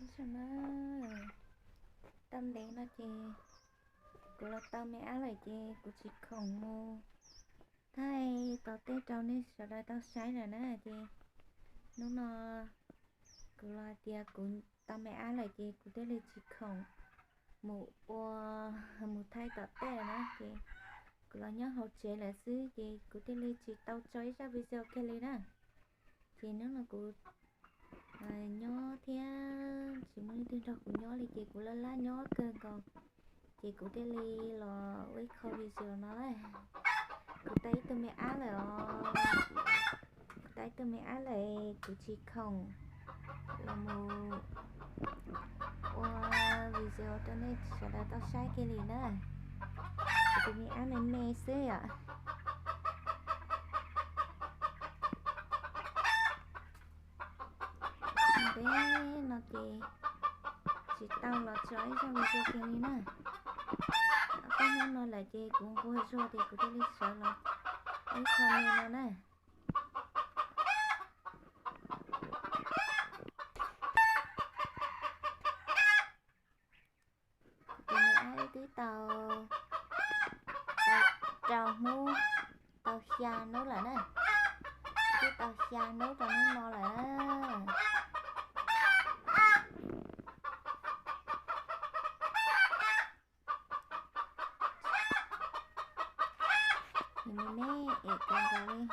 Ib zaug na, tau ntev no ces kuv los tau me ab lawm ces kuv tsis khoom mus thaij tom tej rau nej sawv daws tau saib lawm na. Ces hnub no kuv los hais tias kuv tau me ab lawm ces kuv thiaj li tsis khoom mus ua, mus thaij tom tej na. Ces kuv los nyob hauv tsev lawm xwb ces kuv thiaj li tsis tau tso ib zaj video kiag li na. Ces hnub no kuv nyob thiab tsis muaj leej twg nrog kuv nyob li ces kuv laj laj nyob kawg nkaus. Ces kuv thiaj li los ua ib qho video no na. Kuv tau ib tug me ab lawm os. Kuv tau ib tug me ab lawm, kuv tsis khoom los mus ua video rau nej sawv daws tau saib kiag li na. Kuv tus me ab me me xwb yom. Ntev no ces tsis tau los tso ib zaj video kiag li na. Ob peb hnub no lawm ces kuv nquag zog ces kuv thiaj li sawv los ib qho me no na. Kuv tus me ab wb twb tau, tau rau hnub, tau xya hnub lawm na. Twb tau xya hnub rau hnub no lawm na. Nws me me es kawg nkaus li.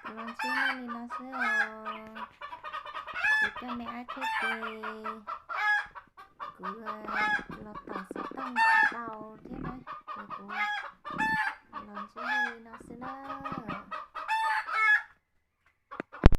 Kuv los ntsib nej li no xwb os. Kuv coj me ab thiab ces kuv los tom xov tooj tau thiab na, ces kuv